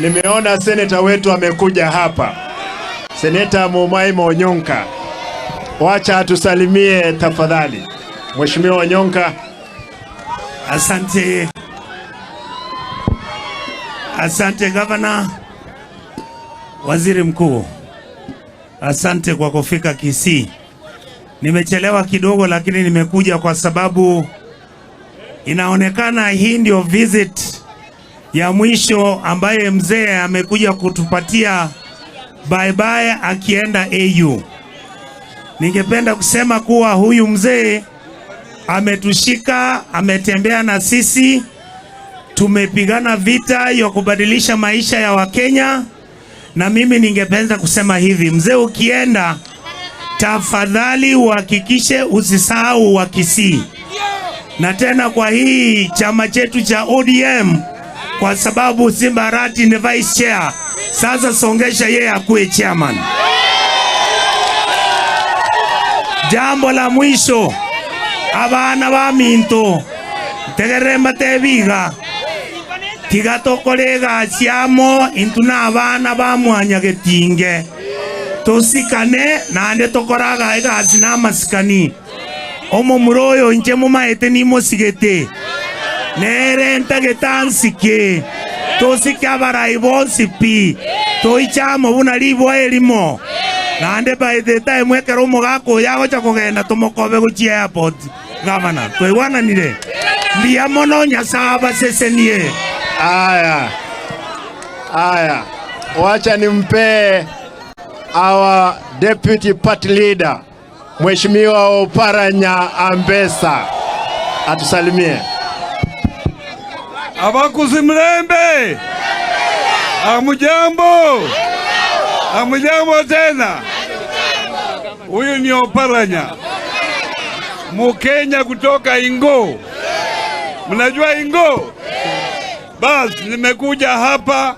Nimeona seneta wetu amekuja hapa, Seneta Mumaima Onyonka, wacha atusalimie tafadhali. Mheshimiwa Onyonka. Asante, asante gavana, waziri mkuu, asante kwa kufika Kisii. Nimechelewa kidogo, lakini nimekuja kwa sababu inaonekana hii ndio visit ya mwisho ambaye mzee amekuja kutupatia bye bye akienda AU. Ningependa kusema kuwa huyu mzee ametushika, ametembea na sisi, tumepigana vita ya kubadilisha maisha ya Wakenya, na mimi ningependa kusema hivi, mzee, ukienda tafadhali uhakikishe usisahau wa Kisii, na tena kwa hii chama chetu cha ODM, kwa sababu Simba Arati ni vice chair. Sasa songesha yeye akuwe chairman. Jambo la mwisho, abana ba minto ntegerere matebiga tiga tokore egasi amo intwe na abana ba mwanya getinge tosikane naende tokoraga egasi na amasikani omomura oyo inche momaete nimosigete nere ntagete ansike tosike abarai bonsi pi toiche amo buna ribwa erimo naende by the time ekero omogaka oyo agocha kogenda tomokobe gochia airport. Gavana, twaigwananire mbuya mono Nyasaye abasesenie. Aya, aya, wacha nimpee our deputy party leader, Mheshimiwa Oparanya Ambesa, atusalimie. Abakuzi mlembe, amujambo, amujambo tena. Huyu ni Oparanya, Mukenya kutoka Ingo. Mnajua Ingo? Basi nimekuja hapa